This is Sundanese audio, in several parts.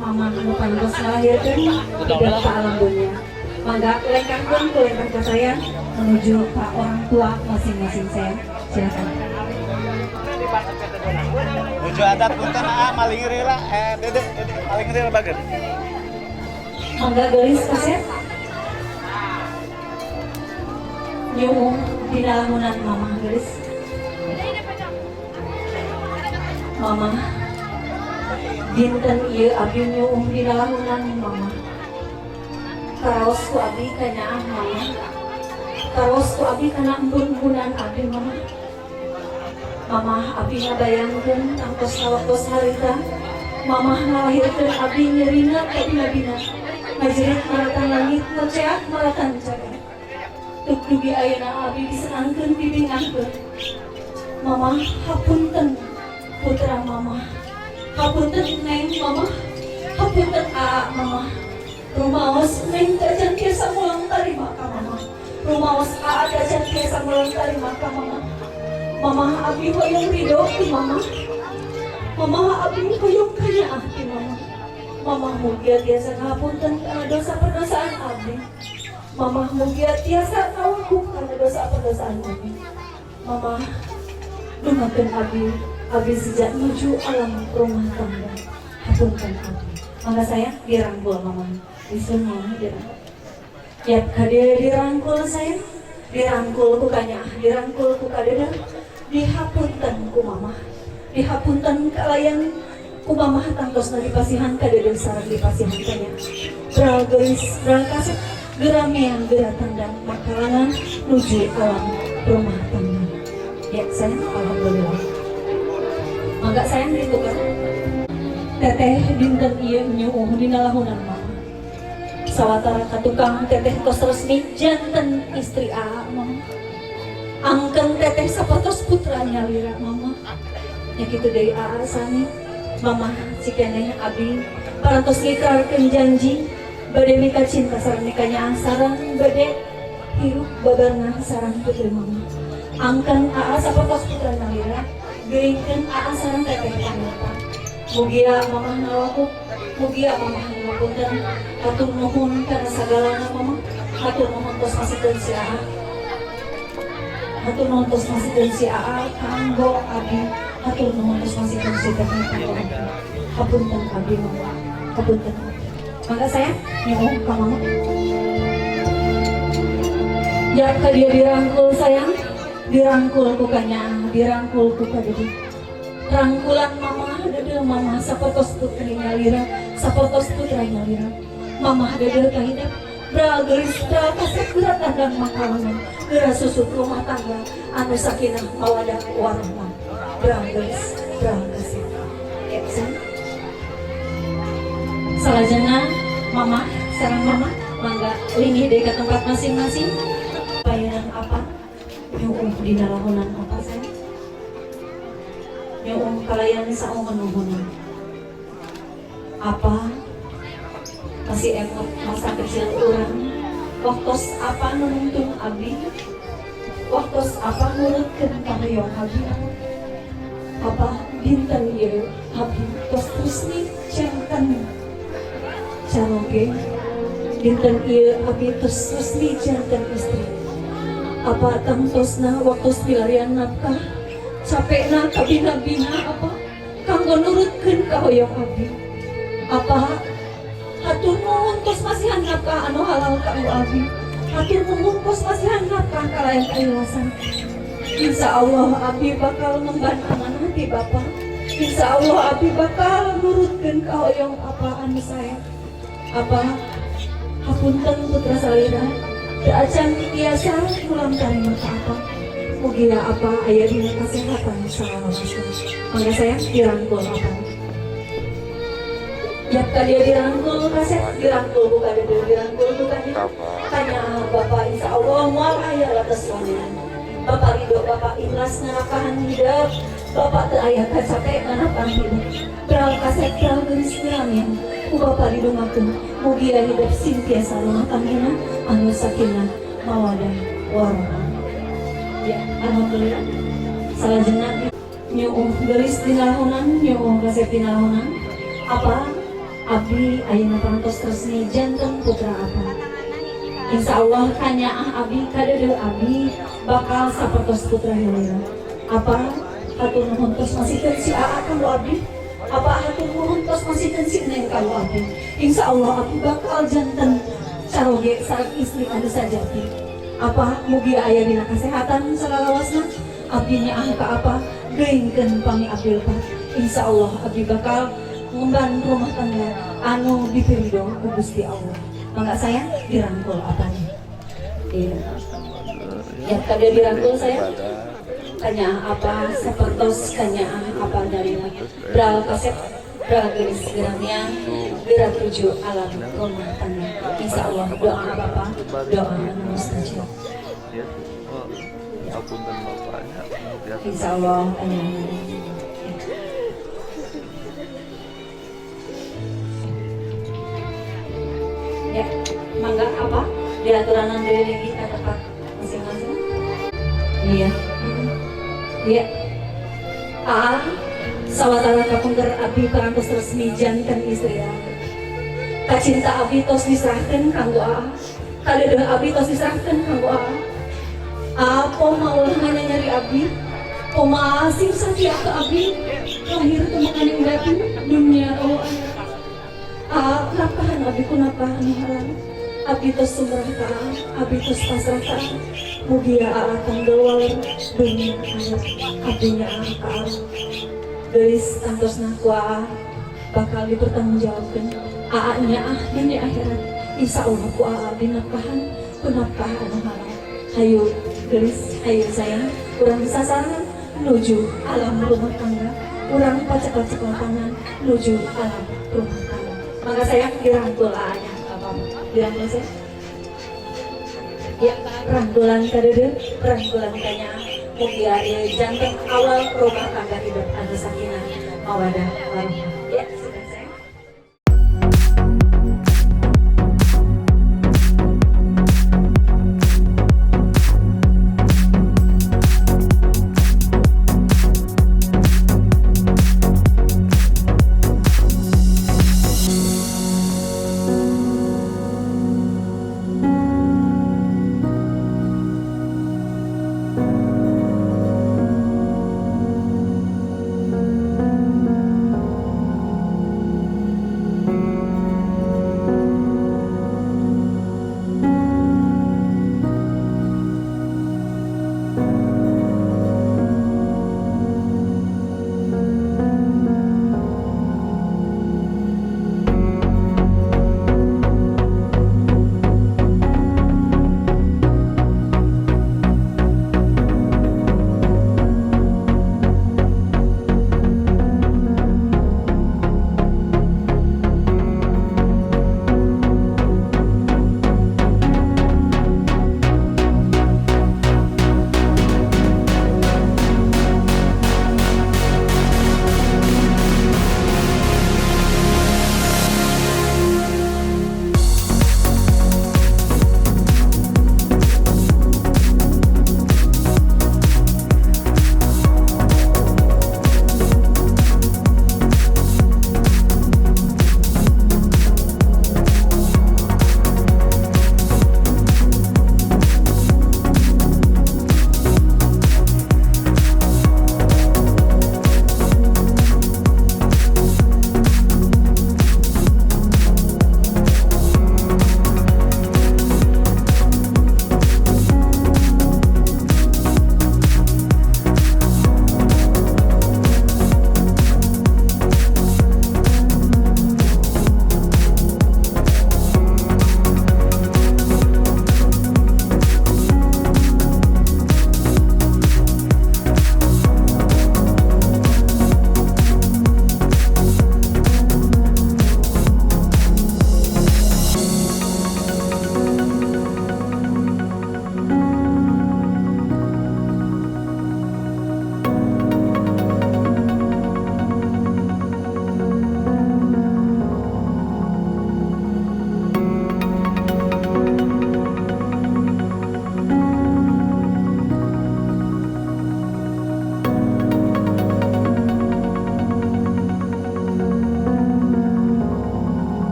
mama anu parantos ngalahirkeun hidep ka alam dunia. Mangga lengkahkeun ku lengkah ka saya menuju ke orang tua masing-masing saya. Silakan. Nuju adat punten, ah, maling rila, eh, Dede, Dede, maling rila bager. Mangga geulis, kasep. Nyuhun dina lamunan mama, geulis. Mama, dinten ieu abdi nyuhun dina lamunan mama. Karaos ku abdi kanyaah mama. Karaos ku abdi kana embun-embunan abdi, mama. Mama, abdi ngabayangkeun tangtos waktos harita mama ngalahirkeun abdi, nyerina kabina-bina, ngajerit maratan langit, ngoceak maratan jagat. Tuk dugi ayeuna abdi disenangkeun, dibingahkeun. Mama, hapunten putra mama, hapunten neng mama, hapunten aa mama. Rumaos neng tacan tiasa mulang tarima ka mama, rumaos aa tacan tiasa mulang tarima ka mama. Mama, abdi hoyong ridho ti mama. Mama, abdi hoyong kanyaah ti mama. Mama, mugia tiasa ngapunten kana dosa perdosaan abdi. Mama, mugia tiasa ngawangkuk kana dosa perdosaan abdi. Mama, dungakeun abdi, abdi sejak nuju alam rumah tangga. Hapunten abdi. Mangga sayang, dirangkul mama. Isun mama dirangkul. Ya kade dirangkul sayang, dirangkul ku kanyaah, dirangkul ku kadede, dihapunten ku mama, dihapunten kalayan ku mama tangtosna dipasihan kadede sareng dipasihan kanyaah. Bral geulis, bral kasep, geramean geura tandang makalangan nuju alam rumah tangga. Ya sayang, alhamdulillah. Mangga sayang, ditukar. Teteh dinten ieu nyuuh dina lahunan mama. Sawatara ka tukang teteh tos resmi janten istri aa, mama. Angken teteh sapertos putra nyalira, mama. Ya kitu deui aa sami. Mama, cikeneh abdi parantos ngikrarkeun janji bade mika cinta sareng mika nyaah sareng bade hirup babarengan sareng putri mama. Angken aa sapertos putra nyalira, geuingkeun aa sareng teteh panata. Mugia mama ngawakuk, mugia mama ngapunten. Hatur nuhun kana sagalana, mama. Hatur nuhun tos masikeun si aa. Hatur nuhun tos masikeun si aa kanggo abdi. Hatur nuhun tos masikeun si teteh kanggo abdi. Hapunten abdi, mama. Hapunten abdi. Mangga sayang, nyuhun ka mama. Ya ka dia dirangkul sayang, dirangkul ku kanyaah, dirangkul ku kadede. Rangkulan mama, dede mama sapertos putri nyalira, sapertos putra nyalira. Mama, dede kahidep, bral geulis, bral kasep, geura tandang makalangan, geura susut rumah tangga anu sakinah mawadah warahmah. Bral geulis, bral kasep. Ya, sayang. Salajengna mama sareng mama mangga linggih deui ka tempat masing-masing. Payunan apa? Nyuuh dina lahunan apa, sayang? Nyuuh kalayan saungun-ungunan. Apa masih emot masa kecil urang? Waktos apa nuntun abdi? Waktos apa nurutkeun kahoyong abdi? Apa dinten ieu abdi tos resmi janten caroge? Dinten ieu abdi tos resmi janten istri. Apa tangtosna waktos milarian nafkah, capekna kabina-bina apa kanggo nurutkeun kahoyong abdi? Apa hatur nuhun tos masihan nafkah anu halal kanggo abdi. Hatur nuhun tos masihan nafkah kalayan kaikhlasan. Insya Allah abdi bakal ngemban amanah ti Bapak. Insya Allah abdi bakal nurutkeun kahoyong apa anu saya. Apa hapunten putra salira teu acan tiasa mulang tarima ka apa. Mugia apa aya dina kasehatan salalawasna. Mangga sayang, dirangkul apa. Ya dia dirangkul kasep, dirangkul ku kadede, dirangkul ku kanya. Tanya Bapak, insya Allah moal aya latas wanginan. Bapak ridho, Bapak ikhlas nganafkahan hidup. Bapak teu aya kacapek nganafkahan hidup. Bral kasep, bral geulis, ngeramean ku Bapak didongakeun. Mugia hidup sing tiasa rumah tanggana anu sakinah mawadah warahmah. Ya, alhamdulillah. Salajengna nyuuh geulis dina lahunan, nyuuh kasep dina lahunan. Apa Abdi ayeuna parantos resmi janten putra apa. Insya Allah kanyaah abdi, kadeudeuh abdi bakal sapertos putra heula. Apa, hatur nuhun tos masihkeun si Aa kanggo abdi. Apa, hatur nuhun tos masihkeun si Neng kanggo abdi. Insya Allah abdi bakal janten caroge sareng istri anu sajati. Apa, mugi aya dina kasehatan salalawasna. Abdi nyaah ka apa, geuingkeun pami abdi lepat. Insya Allah abdi bakal ngemban rumah tangga anu dipirido ku Gusti Allah. Mangga sayang, dirangkul apanya. Iya. Ya, tadi dirangkul sayang. Kanya apa sapertos kanya apa dari bral kasep, bral gelis geramnya gerak tuju alam rumah tangga. Insya Allah doa bapak, doa anu mustajab. Ya, oh, apunten bapaknya biasa. Insya Allah kanya. Ya, mangga apa diaturanan diri kita tempat masing-masing. Iya. Iya. Ah, sawatara kapungkur abdi parantos resmi janten istri aa. Kacinta abdi tos diserahkeun kanggo aa. Kadeudeuh abdi tos diserahkeun kanggo aa. Apa maulah nyari abdi? Poma sing satia ke abdi, lahir teu makaning batin dunia oh. Ah, nafkahan abdi ku nafkah anu halal. Abdi tos sumrah ka aa, abdi tos pasrah ka aa. Mugia aa tanggel waler dunia akhirat. Abdi nyaah ka aa. Geulis tangtosna ku aa bakal dipertanggungjawabkeun. Aa nyaah dunia akhirat. Insya Allah ku aa dinafkahan ku nafkah anu halal. Hayu geulis, hayu sayang, urang sasaran nuju alam rumah tangga. Urang pacekal-cekal tangan nuju alam rumah tangga. Maka saya dirangkul aanya, apa dirangkul saya? Ya, rangkulan kadeudeuh, rangkulan kanya. Mugia ieu janten awal rumah tangga hidup anu sakinah, mawadah, warahmah. Ya, sudah sayang.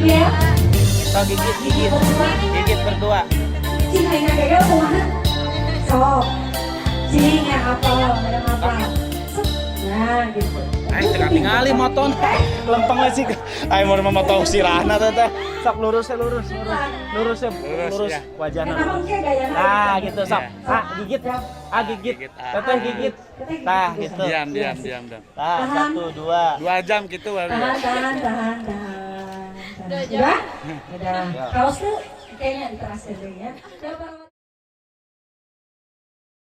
Gigit ya. Sok gigit, gigit. Gigit berdua. Cing, aing gaya kumaha? Sok. Cing, yang apa? Yang apa? Sok. Nah, gitu. Aing teu katingali moton. Lempeng we sih. Aing mau memotong sirahna teh teh. Sok lurus ya, lurus, lurus. Lurus ya, Lurus, lurus ya. Wajahna. Eta mah engke gayana. Nah, gitu sok. Iya. Ah, gigit. Ah, gigit. Gigit, ah. Teteh gigit. Tah, gitu. Diam, diam, diam, diam. Tah, Tahan. satu, dua. 2 jam gitu baru. Tahan, tahan, tahan, tahan. Udah? Udah. Kaos tuh kayaknya diteras ya. Udah.